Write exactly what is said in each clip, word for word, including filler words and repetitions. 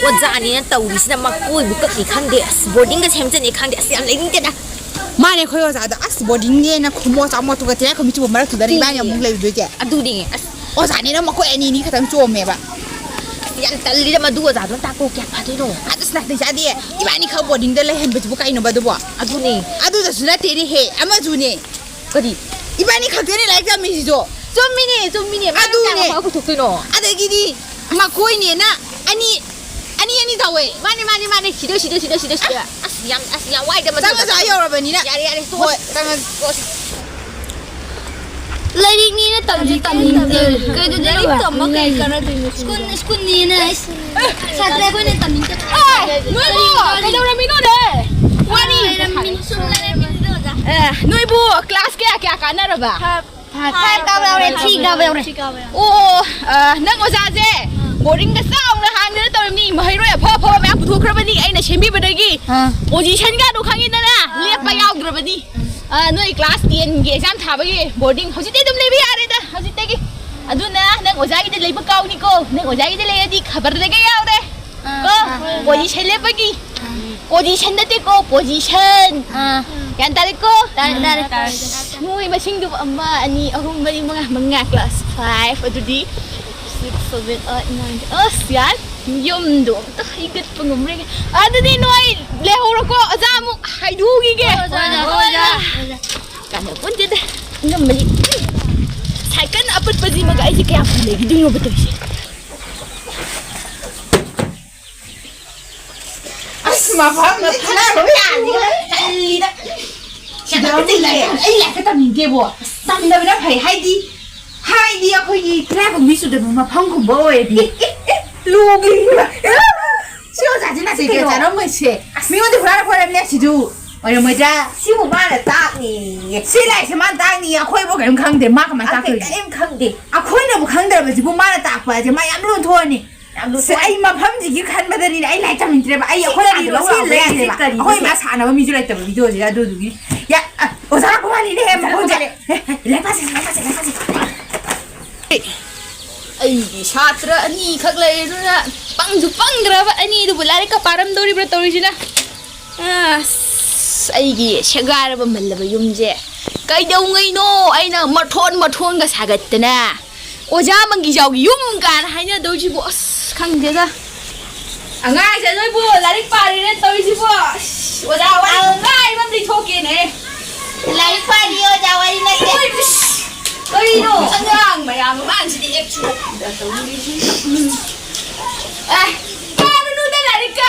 ꯑꯣꯖꯥꯅꯤꯅ ꯇꯧꯔꯤꯁꯤꯅ ꯃꯀꯣꯏꯕꯨ ꯀꯛꯅꯤ ꯈꯪꯗꯦ, ꯑꯁ, ꯕꯣꯔꯗꯤꯡꯒ ꯁꯦꯝꯖꯅꯤ ꯈꯪꯗꯦ, ꯑꯁ, ꯌꯥꯝ ꯂꯩꯅꯤꯡꯗꯦꯗ꯫ ꯃꯥꯅꯦ, ꯑꯩꯈꯣꯏ ꯑꯣꯖꯥꯗꯣ, ꯑꯁ, ꯕꯣꯔꯗꯤꯡꯅꯦꯅ ꯈꯨꯃꯣ ꯆꯥꯃꯣ, ꯑꯗꯨꯒ ꯇꯤꯂꯥꯏꯈꯨꯝꯕꯤ ꯆꯨꯕ ꯃꯔꯛꯇꯨꯗꯅꯦ ꯏꯕꯥꯅꯤ ꯑꯃꯨꯛ ꯂꯩꯔꯨꯗꯣꯏꯁꯦ꯫ ꯑꯗꯨꯅꯦ, ꯑꯁ꯫ ꯑꯣꯖꯥꯅꯤꯅ ꯃꯈꯣꯏ ꯑꯅꯤ ꯑꯅꯤ ꯈꯛꯇꯪ ꯆꯣꯝꯃꯦꯕ꯫ ꯑꯁ, ꯌꯥꯝ ꯇꯜꯂꯤꯗ, ꯃꯗꯨ ꯑꯣꯖꯥꯗꯣ ꯇꯥꯛꯄ ꯀꯌꯥ ꯐꯗꯣꯏꯅꯣ? ꯑꯗꯨꯁꯨ ꯅꯥꯇꯩ ꯆꯥꯗꯦ꯫ ꯏꯕꯥꯅꯤ ꯈꯛ ꯕꯣꯔꯗꯤꯡꯗ ꯂꯩꯍꯟꯕꯁꯤꯕꯨ ꯀꯩꯅꯣꯕ ꯑꯗꯨꯕꯣ? ꯑꯗꯨꯅꯦ꯫ ꯑꯗꯨꯗꯁꯨ ꯅꯠꯇꯦꯅꯦꯍꯦ, ꯑꯃꯁꯨꯅꯦ꯫ ꯀꯔꯤ? ꯏꯕꯥꯅꯤ ꯈꯛꯇꯅꯦ ꯂꯥꯏꯔꯤꯛ ꯇꯝꯃꯤꯁꯤꯁꯨ꯫ ꯆꯨꯝꯃꯤꯅꯦ, ꯆꯨꯝꯃꯤꯅꯦ꯫ ꯃꯥꯅ ꯑꯗꯨꯅꯦ꯫ ꯀꯌꯥꯝ ꯄꯨꯊꯣꯛꯇꯣꯏꯅꯣ? ꯑꯗꯒꯤꯗꯤ ꯃꯈꯣꯏꯅꯦꯅ ꯑꯅꯤ, ꯑꯅꯤ, ꯑꯅꯤ ꯇꯧꯋꯦ꯫ ꯃꯥꯅꯦ, ꯃꯥꯅꯦ, ꯃꯥꯅꯦ꯫ ꯁꯤꯗꯣ, ꯁꯤꯗꯣ, ꯁꯤꯗꯣ, ꯁꯤꯗꯣ, ꯁꯤꯗꯣ꯫ ꯑꯁ, ꯌꯥꯝ, ꯑꯁ, ꯌꯥꯝ ꯋꯥꯏꯗ ꯃꯗꯨ꯫ ꯆꯪꯉꯁꯨ ꯑꯥ ꯌꯧꯔꯕꯅꯤꯅ꯫ ꯌꯥꯔꯦ, ꯌꯥꯔꯦ, ꯇꯣꯛꯑꯁꯤ꯫ ꯍꯣꯏ, ꯆꯪꯉꯁꯤ꯫ ꯇꯣꯛꯑꯁꯤ꯫ ꯂꯥꯏꯔꯤꯛꯅꯤꯅ ꯇꯝꯁꯨ ꯇꯝꯅꯤꯡꯗꯦ꯫ ꯀꯩꯗꯧꯗꯣꯏꯅꯣ? ꯂꯥꯏꯔꯤꯛ ꯇꯝꯃ ꯀꯩ ꯀꯥꯟꯅꯗꯣꯏꯅꯣ? ꯁ꯭ꯀꯨꯜ, ꯁ꯭ꯀꯨꯜꯅꯤꯅ, ꯑꯁ, ꯁꯥꯇ꯭ꯔ ꯑꯩꯈꯣꯏꯅ ꯇꯝꯅꯤꯡꯗꯕ꯫ ꯑꯦ, ꯅꯣꯏꯕꯨ ꯀꯩꯗꯧꯔꯝꯃꯤꯅꯣꯅꯦ? ꯋꯥꯔꯤ ꯂꯩꯔꯝꯃꯤꯅꯤ, ꯁꯨꯝ ꯂꯩꯔꯝꯃꯤꯅꯤꯗ, ꯑꯣꯖꯥ꯫ ꯑꯦ, ꯅꯣꯏꯕꯨ ꯀ꯭ꯂꯥꯁ ꯀꯌꯥ, ꯀꯌꯥ ꯀꯥꯟꯅꯔꯕ? ꯐꯥꯏꯚ ꯀꯥꯕ ꯌꯥꯎꯔꯦ, ꯊ꯭ꯔꯤ ꯀꯥꯕ ꯌꯥꯎꯔꯦ꯫ ꯑꯣ, ꯑ, ꯅꯪ ꯑꯣꯖꯥꯁꯦ ꯕꯣꯔꯗꯤꯡꯗ ꯆꯥꯎꯅ ꯍꯥꯡꯗꯅ ꯇꯧꯔꯝꯅꯤ, ꯃꯍꯩꯔꯣꯏ ꯑꯐ ꯑꯐꯕ ꯃꯌꯥꯝ ꯄꯨꯊꯣꯛꯈ꯭ꯔꯕꯅꯤ ꯑꯩꯅ ꯁꯦꯝꯕꯤꯕꯗꯒꯤ꯫ ꯑꯥ꯫ ꯄꯣꯖꯤꯁꯟꯒꯗꯣ ꯈꯪꯉꯤꯗꯅ, ꯑꯥ, ꯂꯦꯞꯄ ꯑꯥ꯫ ꯌꯥꯎꯗ꯭ꯔꯕꯅꯤ꯫ ꯑꯥ, ꯅꯣꯏ ꯀ꯭ꯂꯥꯁ ꯇꯦꯟꯒꯤ ꯑꯦꯛꯖꯥꯝ ꯊꯥꯕꯒꯤ ꯕꯣꯔꯗꯤꯡ ꯍꯧꯖꯤꯛꯇꯤ ꯑꯗꯨꯝ ꯂꯩꯕ ꯌꯥꯔꯦꯗ ꯍꯧꯖꯤꯛꯇꯒꯤ꯫ ꯑꯗꯨꯅ ꯅꯪ ꯑꯣꯖꯥꯒꯤꯗ ꯂꯩꯕ ꯀꯥꯎꯅꯤꯀꯣ, ꯅꯪ ꯑꯣꯖꯥꯒꯤꯗ ꯂꯩꯔꯗꯤ ꯈꯕꯔꯗꯒ ꯌꯥꯎꯔꯦ꯫ ꯑꯥ, ꯀꯣ? ꯑꯥ, ꯍꯣꯏ, ꯍꯣꯏ꯫ ꯄꯣꯖꯤꯁꯟ ꯂꯦꯞꯄꯒꯤ꯫ ꯑꯥ꯫ ꯄꯣꯖꯤꯁꯟ ꯅꯠꯇꯦꯀꯣ, ꯄꯣꯖꯤꯁꯟ꯫ ꯑꯥ꯫ ꯒ꯭ꯌꯥꯟ ꯇꯥꯔꯦꯀꯣ? ꯇꯥꯔꯦ, ꯇꯥꯔꯦ, ꯇꯥꯔꯦ꯫ ꯃꯣꯏ ꯃꯁꯤꯡꯗꯨꯕꯨ ꯑꯃ, ꯑꯅꯤ, ꯑꯍꯨꯝ, ꯃꯔꯤ, ꯃꯉꯥ, ꯃꯉꯥ, ꯀ꯭ꯂꯥꯁ ꯐꯥꯏꯚ, ꯑꯗꯨꯗꯤ six, seven, eight, nine, ten. ꯑꯁ, ꯌꯥꯔꯦ꯫ ꯌꯨꯝꯗꯣ ꯑꯝꯇ ꯍꯩꯒꯠꯄ ꯉꯝꯔꯦ꯫ ꯑꯗꯨꯗꯤ ꯅꯣꯏ ꯂꯩꯍꯧꯔꯣꯀꯣ, ꯑꯣꯖꯥ ꯑꯃꯨꯛ ꯍꯥꯏꯗꯣꯛꯈꯤꯒꯦ꯫ ꯍꯣꯏ, ꯑꯣꯖꯥ, ꯍꯣꯏ, ꯑꯣꯖꯥ꯫ ꯀꯥꯟꯅꯄꯣꯟꯇꯦꯗ, ꯏꯅꯝꯃꯗꯤ꯫ ꯁꯥꯏꯀꯜ ꯑꯄꯠꯄꯁꯤꯃꯒ ꯑꯩꯁꯦ ꯀꯌꯥꯝ ꯀꯨꯏ ꯂꯩꯈꯤꯗꯣꯏꯅꯣꯕ ꯇꯧꯔꯤꯁꯦ? ꯑꯁ, ꯃꯐꯝꯗ ꯈꯠꯅꯕ ꯌꯥꯅꯤꯒ ꯇꯜꯂꯤꯗ꯫ ꯁꯤꯗ ꯑꯃꯨꯛ ꯂꯩ꯫ ꯑꯩ ꯂꯥꯏꯔꯤꯛꯀ ꯇꯝꯅꯤꯡꯗꯦꯕꯣ꯫ ꯇꯝꯗꯕꯅ ꯐꯩ꯫ ꯍꯥꯏꯗꯤ, ꯍꯥꯏꯗꯤ ꯑꯩꯈꯣꯏꯒꯤ ꯇꯤꯜꯂꯥꯏꯈꯨꯝꯕꯤ ꯆꯨꯗꯕ ꯃꯐꯝꯒꯨꯝꯕ ꯑꯣꯏꯔꯗꯤ꯫ ꯂꯨꯒꯤ꯫ ꯁꯤ ꯑꯣꯖꯥꯁꯤ ꯅꯥꯁꯤ ꯀꯩꯅꯣ? ꯆꯥꯔꯝꯃꯣꯏꯁꯦ꯫ ꯑꯁ, ꯃꯤꯉꯣꯟꯗ ꯍꯨꯔꯥꯟ ꯍꯨꯔꯥꯟ ꯂꯦꯞꯁꯤꯁꯨ ꯑꯣꯏꯔꯝꯃꯣꯏꯗ꯭ꯔꯥ? ꯁꯤꯕꯨ ꯃꯥꯅ ꯇꯥꯛꯅꯤ꯫ ꯁꯤ ꯂꯥꯏꯔꯤꯛꯁꯦ ꯃꯥꯅ ꯇꯥꯛꯅꯤ꯫ ꯑꯩꯈꯣꯏꯕꯨ ꯀꯔꯤꯝ ꯈꯪꯗꯦ꯫ ꯃꯥ ꯀꯃꯥꯏꯅ ꯑꯩꯈꯣꯏ ꯇꯥꯛꯇꯣꯏꯅꯣ? ꯀꯔꯤꯝ ꯈꯪꯗꯦ꯫ ꯑꯩꯈꯣꯏꯅꯕꯨ ꯈꯪꯗ꯭ꯔꯕꯁꯤꯕꯨ ꯃꯥꯅ ꯇꯥꯛꯄ ꯍꯥꯏꯁꯦ ꯃꯥ ꯌꯥꯝ ꯂꯨꯅ ꯊꯣꯛꯑꯅꯤ꯫ ꯌꯥꯝ ꯁꯤ ꯂꯨꯊꯣꯛꯑꯦ꯫ ꯑꯩ ꯃꯐꯝꯁꯤꯒꯤ ꯈꯟꯕꯗꯅꯤꯅꯦ ꯑꯩ ꯂꯥꯏꯔꯤꯛ ꯇꯝꯅꯤꯡꯗ꯭ꯔꯦꯕ꯫ ꯑꯩ ꯁꯤ ꯑꯩꯈꯣꯏ ꯀꯔꯤꯅꯣ? ꯂꯥꯏꯔꯤꯛ ꯁꯤ ꯂꯧꯕ ꯂꯥꯏꯔꯤꯛꯁꯦ ꯌꯥꯗꯦꯕ꯫ ꯀꯔꯤꯅꯣ ꯑꯩꯈꯣꯏ ꯁꯤ? ꯃꯥ ꯁꯥꯟꯅꯕ ꯃꯤꯁꯨ ꯂꯩꯇꯕ ꯚꯤꯗꯤꯑꯣꯁꯤꯗ ꯑꯗꯨꯗꯨꯒꯤ꯫ ꯌꯥ-, ꯑ, ꯑꯣꯖꯥ ꯂꯥꯛꯄ ꯃꯥꯜꯂꯤꯅꯦꯍꯦ, ꯑꯣꯖꯥ ꯂꯥꯛꯄ ꯃꯈꯣꯟꯁꯦ꯫ ꯃꯥꯜꯂꯦ꯫ ꯍꯦ, ꯍꯦ, ꯂꯥꯏꯔꯤꯛ ꯄꯥꯁꯦ, ꯂꯥꯏꯔꯤꯛ ꯄꯥꯁꯦ, ꯂꯥꯏꯔꯤꯛ ꯄꯥꯁꯦ꯫ ꯑꯩꯒꯤ ꯁꯥꯇ꯭ꯔ ꯑꯅꯤꯈꯛ ꯂꯩꯔꯗꯨꯅ ꯄꯪꯁꯨ ꯄꯪꯗ꯭ꯔꯕ ꯑꯅꯤꯗꯨꯕꯨ ꯂꯥꯏꯔꯤꯛꯀ ꯄꯥꯔꯝꯗꯧꯔꯤꯕ꯭ꯔꯥ ꯇꯧꯔꯤꯁꯤꯅ? ꯑꯁ, ꯑꯩꯒꯤ ꯁꯦꯒꯥꯏꯔꯕ ꯃꯜꯂꯕ ꯌꯨꯝꯁꯦ ꯀꯩꯗꯧꯉꯩꯅꯣ ꯑꯩꯅ ꯃꯊꯣꯟ ꯃꯊꯣꯟꯒ ꯁꯥꯒꯠꯇꯅ ꯑꯣꯖꯥ ꯃꯪꯒꯤꯖꯥꯎꯒꯤ ꯌꯨꯝ ꯀꯥꯏꯅ ꯍꯥꯏꯅꯗꯧꯁꯤꯕꯨ? ꯑꯁ, ꯈꯪꯗꯦꯗ꯫ ꯑꯉꯥꯡꯁꯦ ꯅꯣꯏꯕꯨ ꯂꯥꯏꯔꯤꯛ ꯄꯥꯔꯤꯔꯦ ꯇꯧꯔꯤꯁꯤꯕꯨ? ꯑꯁ, ꯑꯣꯖꯥ ꯋꯥꯔꯤ ꯑꯥꯎ꯫ ꯅꯨꯡꯉꯥꯏꯕ ꯑꯃꯗꯤ ꯊꯣꯛꯀꯦꯅꯦ꯫ ꯂꯥꯏꯔꯤꯛ ꯄꯥꯔꯤ ꯑꯣꯖꯥ, ꯋꯥꯔꯤ ꯅꯠꯇꯦ꯫ ꯍꯣꯏ, ꯏꯁ, ꯀꯔꯤꯅꯣ? ꯑꯉꯥꯡ ꯃꯌꯥꯝ ꯃꯃꯥꯡꯁꯤꯗꯤ ꯑꯦ ꯆꯨ-, ꯑꯦ, ꯄꯥꯔꯨꯅꯨꯗ ꯂꯥꯏꯔꯤꯛꯀ꯫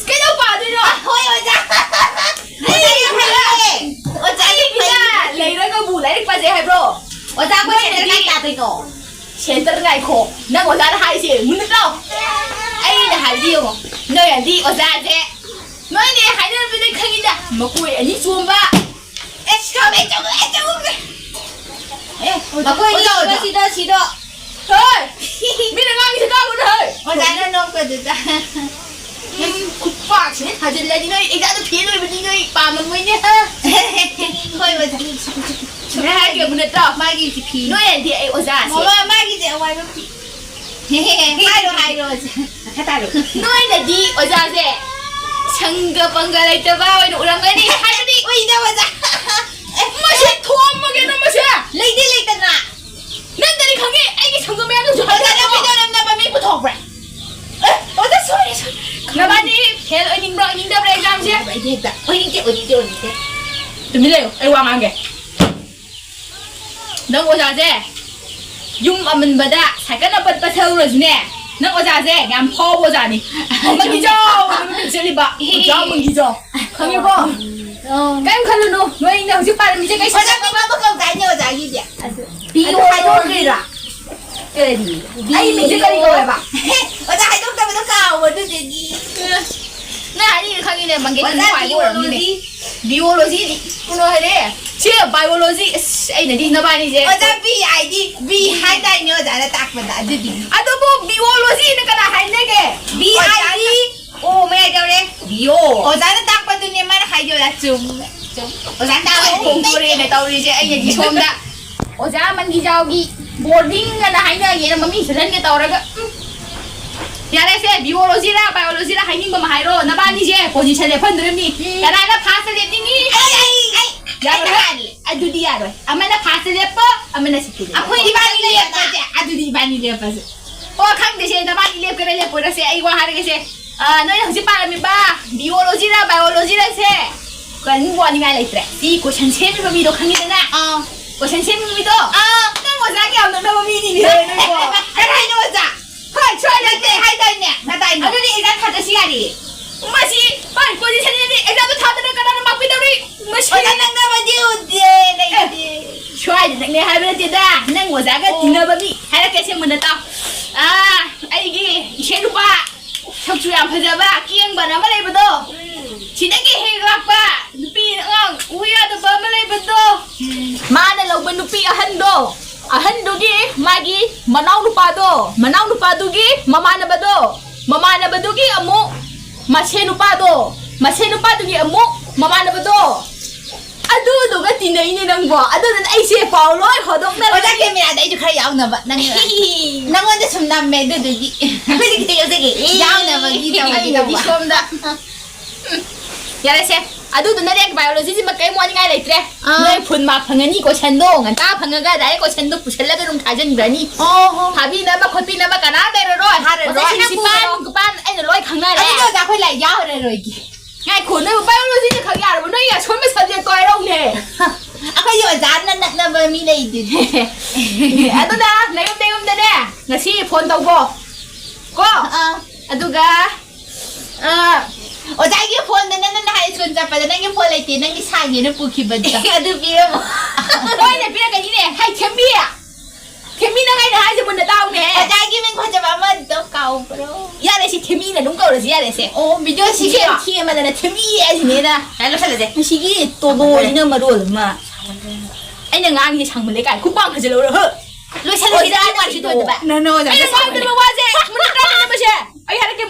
ꯀꯩꯗꯧ ꯄꯥꯗꯣꯏꯅꯣ? ꯍꯣꯏ, ꯑꯣꯖꯥ꯫ ꯑꯩ ꯑꯣꯖꯥ ꯌꯥꯝ ꯍꯩꯌꯦ꯫ ꯑꯣꯖꯥ ꯌꯥꯝ ꯑꯩꯒꯤꯗ ꯍꯩꯌꯦ꯫ ꯂꯩꯔꯒꯕꯨ ꯂꯥꯏꯔꯤꯛ ꯄꯥꯖꯩ ꯍꯥꯏꯕ꯭ꯔꯣ? ꯑꯣꯖꯥ, ꯑꯩꯈꯣꯏ ꯁꯦꯟꯇꯔ ꯅꯣꯏꯅꯗꯤ ꯀꯥꯏ ꯇꯥꯗꯣꯏꯅꯣ? ꯁꯦꯟꯇꯔ ꯉꯥꯏꯈꯣ꯫ ꯅꯪ ꯑꯣꯖꯥꯅ ꯍꯥꯏꯁꯦ ꯃꯨꯟꯅ ꯇꯥꯎ꯫ ꯑꯩꯅ ꯍꯥꯏꯕꯗꯤ ꯌꯦꯡꯉꯣ꯫ ꯅꯣꯏꯅꯗꯤ ꯑꯣꯖꯥꯁꯦ, ꯅꯣꯏꯅꯦ ꯍꯥꯏꯅꯔꯝꯕꯗꯩ ꯈꯪꯉꯤꯗ꯫ ꯃꯀꯣꯏ ꯑꯅꯤ ꯆꯣꯝꯕ꯫ ꯑꯦ, ꯆꯨꯝꯃꯦ, ꯆꯨꯝꯃꯦ, ꯆꯨꯝꯃꯦ꯫ ꯑꯦ, ꯑꯣꯖꯥ, ꯃꯀꯣꯏ ꯑꯅꯤ ꯑꯣꯖꯥ, ꯆꯣꯝꯕ ꯑꯣꯖꯥ꯫ ꯁꯤꯗ, ꯁꯤꯗ꯫ ꯍꯣꯏ! ꯃꯤꯅ ꯉꯥꯡꯉꯤꯁꯦ ꯇꯥꯕ꯭ꯔꯣ ꯅꯣꯏ? ꯑꯣꯖꯥꯅ ꯅꯣꯛꯄꯗꯨꯗ꯫ ꯎꯝ, ꯈꯨꯄꯥꯛꯁꯤꯅ ꯊꯥꯖꯤꯜꯂꯗꯤ ꯅꯣꯏ ꯑꯦꯛꯖꯥꯝꯗ ꯐꯦꯜ ꯑꯣꯏꯕꯗꯤ ꯅꯣꯏ ꯄꯥꯝꯃꯝꯃꯣꯏꯅꯦ, ꯍꯥ? ꯍꯣꯏ, ꯑꯣꯖꯥ꯫ ꯁꯨꯃꯥꯏꯅ ꯍꯥꯏꯒꯦꯕ ꯅꯠꯇ꯭ꯔꯣ? ꯃꯥꯒꯤ ꯆꯤꯐꯤ꯫ ꯅꯣꯏꯅꯗꯤ ꯑꯩ ꯑꯣꯖꯥꯁꯦ꯫ ꯃꯃꯥ, ꯃꯥꯒꯤꯁꯦ ꯑꯋꯥꯏꯕ ꯐꯤ꯫ ꯍꯥꯏꯔꯣ, ꯍꯥꯏꯔꯣ, ꯑꯣꯖꯥ꯫ ꯃꯈꯥ ꯇꯥꯔꯣ꯫ ꯅꯣꯏꯅꯗꯤ ꯑꯣꯖꯥꯁꯦ ꯁꯪꯒ ꯄꯪꯒ ꯂꯩꯇꯕ ꯑꯣꯏꯅ ꯎꯔꯝꯒꯅꯤ꯫ ꯍꯥꯏꯕꯗꯤ ꯎꯏꯗ, ꯑꯣꯖꯥ꯫ ꯃꯁꯦ ꯊꯣꯝꯃꯒꯦ ꯅꯪ ꯃꯁꯦ꯫ ꯂꯩꯗꯤ ꯂꯩꯇꯅ꯫ ꯅꯪꯗꯗꯤ ꯈꯪꯉꯦ, ꯑꯩꯒꯤ ꯁꯪꯒ ꯃꯌꯥꯝꯗꯨꯁꯨ ꯑꯣꯖꯥ, ꯅꯪ ꯍꯥꯏꯗꯣꯛꯑꯣ꯫ ꯃꯤꯗꯣ ꯅꯝꯅꯕ ꯃꯤ ꯄꯨꯊꯣꯛꯄ꯭ꯔꯥ? ꯑꯦ, ꯑꯣꯖꯥ, sorry, sorry꯫ ꯅꯕꯥꯅꯤ ꯐꯦꯜ ꯑꯣꯏꯅꯤꯡꯕ꯭ꯔꯣ, ꯑꯣꯏꯅꯤꯡꯗꯕ꯭ꯔꯥ ꯑꯦꯛꯖꯥꯝꯁꯦ? ꯑꯣꯏꯗꯦ ꯍꯦꯛꯇ꯫ ꯑꯣꯏꯅꯤꯡꯗꯦ, ꯑꯣꯏꯅꯤꯡꯗꯦ, ꯑꯣꯏꯅꯤꯡꯗꯦ꯫ ꯇꯨꯃꯤꯟ ꯂꯩꯌꯨ, ꯑꯩ ꯋꯥ ꯉꯥꯡꯒꯦ꯫ ꯅꯪ ꯑꯣꯖꯥꯁꯦ ꯌꯨꯝ ꯑꯃꯟꯕꯗ ꯁꯥꯏꯀꯜ ꯑꯄꯠꯄ ꯊꯧꯔꯁꯨꯅꯦ, ꯅꯪ ꯑꯣꯖꯥꯁꯦ ꯌꯥꯝ ꯐꯥꯎꯕ ꯑꯣꯖꯥꯅꯤ꯫ ꯃꯃꯤꯠ ꯆꯥꯎꯕ ꯃꯃꯤꯠ ꯆꯠꯂꯤꯕ ꯑꯣꯖꯥ ꯃꯪꯒꯤꯖꯥꯎ꯫ ꯈꯪꯉꯦꯀꯣ? ꯑꯣ꯫ ꯀꯩꯝ ꯈꯜꯂꯨꯅꯨ, ꯅꯣꯏꯅ ꯍꯧꯖꯤꯛ ꯄꯥꯔꯝꯃꯤꯁꯦ ꯀꯩꯁꯨ ꯑꯣꯖꯥ, ꯃꯤꯡ ꯑꯃꯈꯛ ꯇꯥꯏꯅꯦ ꯑꯣꯖꯥꯒꯤꯗꯤ꯫ ꯄꯤ ꯑꯗꯨ ꯑꯣ꯫ ꯍꯥꯏꯗꯣꯛꯈ꯭ꯔꯤꯔꯥ? ꯀꯔꯤ? ꯑꯩ ꯃꯤꯡꯁꯦ ꯀꯔꯤ ꯀꯧꯋꯦꯕ? ꯑꯣꯖꯥ, ꯍꯥꯏꯗꯣꯛꯇꯕꯗꯣ ꯀꯥꯎꯕ ꯑꯗꯨꯗꯨꯒꯤ꯫ ꯅꯪ ꯍꯥꯏꯅꯤꯡꯉꯤꯗꯣ ꯈꯪꯉꯤꯅꯦ, ꯃꯪꯒꯦꯁ ꯑꯣꯖꯥ, ꯅꯨꯡꯉꯥꯏꯕ ꯑꯣꯏꯔꯝꯅꯤꯅꯦ꯫ ꯕꯤꯑꯣꯂꯣꯖꯤ꯫ ꯕꯤꯑꯣꯂꯣꯖꯤ ꯀꯩꯅꯣ ꯍꯥꯏꯔꯦ꯫ ꯁꯤ ꯕꯥꯏꯑꯣꯂꯣꯖꯤ꯫ ꯑꯁ, ꯑꯩꯅꯗꯤ ꯅꯕꯥꯅꯤꯁꯦ꯫ ꯑꯣꯖꯥ, ꯕꯤ ꯑꯥꯏ ꯗꯤ꯫ ꯕꯤ ꯍꯥꯏꯗꯥꯏꯅꯦ ꯑꯣꯖꯥꯅ ꯇꯥꯛꯄꯗ, ꯑꯗꯨꯗꯤ꯫ ꯑꯗꯨꯕꯨ ꯕꯤꯑꯣꯂꯣꯖꯤꯅ ꯀꯅꯥ ꯍꯥꯏꯅꯒꯦ? B I D. ꯑꯣ, ꯃꯌꯥꯏ ꯇꯧꯔꯦ꯫ ꯕꯤꯑꯣ꯫ ꯑꯣꯖꯥꯅ ꯇꯥꯛꯄꯗꯨꯅꯦ ꯃꯥꯅ ꯍꯥꯏꯗꯣꯏꯔꯥ? ꯆꯨꯝꯃꯦ, ꯆꯨꯝꯃꯦ꯫ ꯑꯣꯖꯥꯅ ꯇꯥꯛꯄꯗꯨꯅꯦ꯫ ꯍꯣꯡꯗꯣꯔꯦꯅ ꯇꯧꯔꯤꯁꯦ ꯑꯩꯅꯗꯤ ꯁꯣꯝꯗ꯫ ꯑꯣꯖꯥ ꯃꯟꯒꯤꯖꯥꯎꯒꯤ ꯕꯣꯔꯗꯤꯡ ꯑꯅ ꯍꯥꯏꯅꯒꯦꯅ ꯃꯃꯤꯡ ꯁꯦꯠꯍꯟꯒꯦ ꯇꯧꯔꯒ, ꯎꯝ꯫ ꯌꯥꯔꯦꯁꯦ, ꯕꯤꯑꯣꯂꯣꯖꯤꯔ ꯕꯥꯏꯑꯣꯂꯣꯖꯤꯔ ꯍꯥꯏꯅꯤꯡꯕ ꯑꯃ ꯍꯥꯏꯔꯣ, ꯅꯕꯥꯅꯤꯁꯦ ꯄꯣꯖꯤꯁꯟ ꯂꯦꯞꯍꯟꯗꯣꯔꯤꯕꯅꯤ꯫ ꯎꯝ꯫ ꯀꯅꯥꯅ ꯐꯥꯔꯁꯇ ꯂꯦꯞꯅꯤꯡꯉꯤ? ꯑꯩ, ꯑꯩ, ꯑꯩ, ꯌꯥꯔꯣꯏ꯫ ꯑꯩꯅ ꯍꯥꯜꯂꯦ꯫ ꯑꯗꯨꯗꯤ ꯌꯥꯔꯣꯏ꯫ ꯑꯃꯅ ꯐꯥꯔꯁꯇ ꯂꯦꯞꯄꯣ, ꯑꯃꯅ ꯁꯦꯀꯦꯟꯗ ꯂꯦꯞꯄꯣ꯫ ꯑꯩꯈꯣꯏ ꯏꯕꯥꯅꯤ ꯂꯦꯞꯄꯁꯦ, ꯑꯗꯨꯗꯤ ꯏꯕꯥꯅꯤ ꯂꯦꯞꯄꯁꯦ꯫ ꯑꯣ, ꯈꯪꯗꯦꯁꯦ, ꯅꯕꯥꯅꯤ ꯂꯦꯞꯀꯦꯔꯥ ꯂꯦꯞꯄꯣꯏꯔꯁꯦ, ꯑꯩ ꯋꯥ ꯍꯥꯏꯔꯒꯦꯁꯦ꯫ ꯑ, ꯅꯣꯏꯅ ꯍꯧꯖꯤꯛ ꯄꯥꯔꯝꯃꯤꯕ ꯕꯤꯑꯣꯂꯣꯖꯤꯔ ꯕꯥꯏꯑꯣꯂꯣꯖꯤꯔꯁꯦ ꯀꯔꯤꯝ ꯋꯥꯅꯤꯡꯉꯥꯏ ꯂꯩꯇ꯭ꯔꯦ꯫ ꯁꯤ ꯀꯣꯏꯁꯟ ꯁꯦꯝꯃꯤꯕ ꯃꯤꯗꯣ ꯈꯪꯉꯤꯗꯅ? ꯑꯥ꯫ ꯀꯣꯏꯁꯟ ꯁꯦꯝꯃꯤꯕ ꯃꯤꯗꯣ? ꯑꯥ꯫ ꯅꯪ ꯑꯣꯖꯥꯒꯤ ꯌꯥꯝ ꯅꯛꯅꯕ ꯃꯤꯅꯤꯅꯦ ꯅꯣꯏꯕꯣ꯫ ꯀꯅꯥꯅꯣ ꯑꯣꯖꯥ? ꯍꯣꯏ, ꯁꯣꯏ ꯅꯠꯇꯦ ꯍꯥꯏꯗꯥꯏꯅꯦ? ꯀꯗꯥꯏꯅꯣ? ꯑꯗꯨꯗꯤ ꯑꯦꯛꯖꯥꯝ ꯊꯥꯗ꯭ꯔꯁꯨ ꯌꯥꯔꯦ꯫ ꯃꯁꯤ ꯃꯥꯏ ꯄꯣꯖꯤꯁꯟꯗꯗꯤ ꯑꯦꯛꯖꯥꯝꯗꯣ ꯊꯥꯗꯅ ꯀꯅꯥꯅ ꯃꯥꯔꯛ ꯄꯤꯗꯧꯔꯤ? ꯃꯁꯤ ꯑꯣꯖꯥ ꯅꯛꯅꯕꯗꯤ ꯎꯗꯦ, ꯂꯩꯇꯦ꯫ ꯑꯦ, ꯁ꯭ꯋꯥꯏꯗ ꯅꯛꯅꯩ ꯍꯥꯏꯕ ꯅꯠꯇꯦꯗ, ꯅꯪ ꯑꯣꯖꯥꯒ ꯑꯣ꯫ ꯇꯤꯟꯅꯕ ꯃꯤ ꯍꯥꯏꯔꯛꯀꯦꯁꯦ ꯃꯨꯟꯅ ꯇꯥꯎ꯫ ꯑꯥ, ꯑꯩꯒꯤ ꯏꯆꯦ ꯅꯨꯄꯥ ꯁꯛꯁꯨ ꯌꯥꯝ ꯐꯖꯕ, ꯀꯦꯡꯕꯅ ꯑꯃ ꯂꯩꯕꯗꯣ, ꯎꯝ꯫ ꯁꯤꯗꯒꯤ ꯍꯦꯛ ꯂꯥꯛꯄ ꯅꯨꯄꯤ ꯑꯉꯥꯡ ꯎ ꯌꯥꯗꯕ ꯑꯃ ꯂꯩꯕꯗꯣ, ꯎꯝ꯫ ꯃꯥꯅ ꯂꯧꯕ ꯅꯨꯄꯤ ꯑꯍꯟꯗꯣ, ꯑꯍꯟꯗꯨꯒꯤ ꯃꯥꯒꯤ ꯃꯅꯥꯎ ꯅꯨꯄꯥꯗꯣ, ꯃꯅꯥꯎ ꯅꯨꯄꯥꯗꯨꯒꯤ ꯃꯃꯥꯟꯅꯕꯗꯣ, ꯃꯃꯥꯟꯅꯕꯗꯨꯒꯤ ꯑꯃꯨꯛ ꯃꯁꯦ ꯅꯨꯄꯥꯗꯣ, ꯃꯁꯦ ꯅꯨꯄꯥꯗꯨꯒꯤ ꯑꯃꯨꯛ ꯃꯃꯥꯟꯅꯕꯗꯣ, ꯑꯗꯨꯗꯨꯒ ꯇꯤꯟꯅꯩꯅꯦ ꯅꯪꯕꯣ꯫ ꯑꯗꯨꯗꯨꯅ ꯑꯩꯁꯦ ꯄꯥꯎ ꯂꯣꯏ ꯍꯣꯗꯣꯛꯅꯔꯦ꯫ ꯑꯣꯖꯥ ꯀꯦꯃꯦꯔꯥꯗ ꯑꯩꯁꯨ ꯈꯔ ꯌꯥꯎꯅꯕ꯫ ꯅꯪ-, ꯅꯪꯉꯣꯟꯗ ꯁꯨꯝ ꯅꯝꯃꯦ ꯑꯗꯨꯗꯨꯒꯤ꯫ ꯑꯩꯈꯣꯏꯁꯦ ꯈꯤꯇ ꯌꯥꯎꯖꯒꯦ꯫ ꯌꯥꯎꯅꯕꯒꯤ ꯇꯧꯕꯅꯤ ꯑꯩꯅꯗꯤ ꯇꯧꯕ꯫ ꯁꯣꯝꯗ꯫ ꯎꯝ, ꯌꯥꯔꯦꯁꯦ꯫ ꯑꯗꯨꯗꯨꯅꯅꯦ, ꯕꯥꯏꯑꯣꯂꯣꯖꯤꯁꯤꯃ ꯀꯔꯤꯝ ꯋꯥꯅꯤꯡꯉꯥꯏ ꯂꯩꯇ꯭ꯔꯦ꯫ ꯑꯥ꯫ ꯅꯣꯏ ꯐꯨꯜ ꯃꯥꯔꯛ ꯐꯪꯉꯅꯤ ꯀꯣꯏꯁꯟꯗꯣ꯫ ꯉꯟꯇꯥ ꯐꯪꯉꯒ ꯗꯥꯏꯔꯦꯛ ꯀꯣꯏꯁꯟꯗꯣ ꯄꯨꯁꯜꯂꯒ ꯑꯗꯨꯝ ꯊꯥꯖꯤꯟꯈ꯭ꯔꯅꯤ꯫ ꯑꯣ ꯍꯣ꯫ ꯐꯥꯕꯤꯅꯕ ꯈꯣꯠꯄꯤꯅꯕ ꯀꯅꯥꯝ ꯂꯩꯔꯔꯣꯏ꯫ ꯐꯥꯔꯔꯣꯏ꯫ ꯑꯣꯖꯥ, ꯁꯤꯅ ꯄ꯭ꯔꯤꯟꯁꯤꯄꯥꯜ ꯄꯨꯔꯣ꯫ ꯅꯨꯡꯁꯤꯄꯥꯜ ꯑꯩꯅ ꯂꯣꯏ ꯈꯪꯅꯔꯦ꯫ ꯑꯗꯨꯗꯤ ꯑꯣꯖꯥ, ꯑꯩꯈꯣꯏ ꯂꯥꯏꯔꯤꯛ ꯌꯥꯎꯔꯔꯣꯏꯒꯦ꯫ ꯉꯥꯏꯈꯣ, ꯅꯣꯏ ꯕꯥꯏꯑꯣꯂꯣꯖꯤꯅ ꯈꯛ ꯌꯥꯔꯕ? ꯅꯣꯏ ꯑꯁꯣꯟꯕ ꯁꯕꯖꯦꯛꯇꯣ ꯍꯥꯏꯔꯛꯎꯅꯦ꯫ ꯑꯩꯈꯣꯏꯒꯤ ꯑꯣꯖꯥꯅ ꯅꯛꯅꯕ ꯃꯤ ꯂꯩꯗꯨꯗꯤ꯫ ꯑꯗꯨꯅ ꯅꯌꯨꯝ ꯅꯌꯨꯝꯗꯅꯦ ꯉꯁꯤ ꯐꯣꯟ ꯇꯧꯕꯣ ꯀꯣ꯫ ꯑꯥ꯫ ꯑꯗꯨꯒ, ꯑꯥ, ꯑꯣꯖꯥꯒꯤ ꯐꯣꯟꯗ ꯅꯪꯅ ꯅꯍꯥꯟ ꯁ꯭ꯀꯨꯜ ꯆꯠꯄꯗ ꯅꯪꯒꯤ ꯐꯣꯟ ꯂꯩꯇꯦ, ꯅꯪꯒꯤ ꯁꯥꯒꯦꯅ ꯄꯨꯈꯤꯕꯗꯣ꯫ ꯑꯗꯨ ꯄꯤꯔꯝꯃꯣ꯫ ꯍꯣꯏꯅꯦ, ꯄꯤꯔꯛꯀꯅꯤꯅꯦ꯫ ꯍꯩ, ꯊꯦꯝꯕꯤ! ꯊꯦꯝꯕꯤ, ꯅꯪ ꯑꯩꯅ ꯍꯥꯏꯁꯦ ꯃꯨꯟꯅ ꯇꯥꯎꯅꯦ꯫ ꯑꯣꯖꯥꯒꯤ ꯃꯤꯡ ꯐꯖꯕ ꯑꯃꯗꯣ ꯀꯥꯎꯕ꯭ꯔꯣ? ꯌꯥꯔꯦ, ꯁꯤ ꯊꯦꯝꯕꯤꯅ ꯑꯗꯨꯝ ꯀꯧꯔꯁꯤ, ꯌꯥꯔꯦ ꯁꯦ꯫ ꯑꯣ, ꯚꯤꯗꯤꯑꯣ ꯁꯤꯒꯤ ꯊꯦꯝ-, ꯊꯦꯝꯃꯗꯅ ꯊꯦꯝꯕꯤ ꯍꯥꯏꯁꯤꯅꯦꯅ꯫ ꯌꯥꯔꯦ, ꯂꯣꯏꯁꯜꯂꯁꯦ꯫ ꯃꯁꯤꯒꯤ ꯇꯣꯂꯣꯁꯤꯅ ꯃꯔꯣꯜ ꯑꯃ꯫ ꯑꯩꯅ ꯉꯥꯡꯉꯤꯁꯦ ꯁꯥꯡꯃꯜꯂꯦ ꯀꯥꯏ ꯈꯨꯄꯥꯡ ꯐꯖꯜꯍꯧꯔ, ꯍ! ꯂꯣꯏꯁꯜꯂꯁꯤ, ꯑꯣꯖꯥ, ꯏꯕꯥꯅꯤ ꯁꯤ ꯇꯣꯟꯗꯕ꯫ ꯅꯣ, ꯅꯣ, ꯑꯣꯖꯥ, ꯑꯩꯅ ꯂꯣꯏꯁꯜꯂꯁꯤ꯫ ꯉꯥꯡꯗꯕ ꯋꯥꯁꯦ ꯃꯨꯟꯅ ꯇꯥꯗꯅꯕꯁꯦ꯫ ꯑꯩ ꯍꯥꯏꯔꯛꯀꯦ,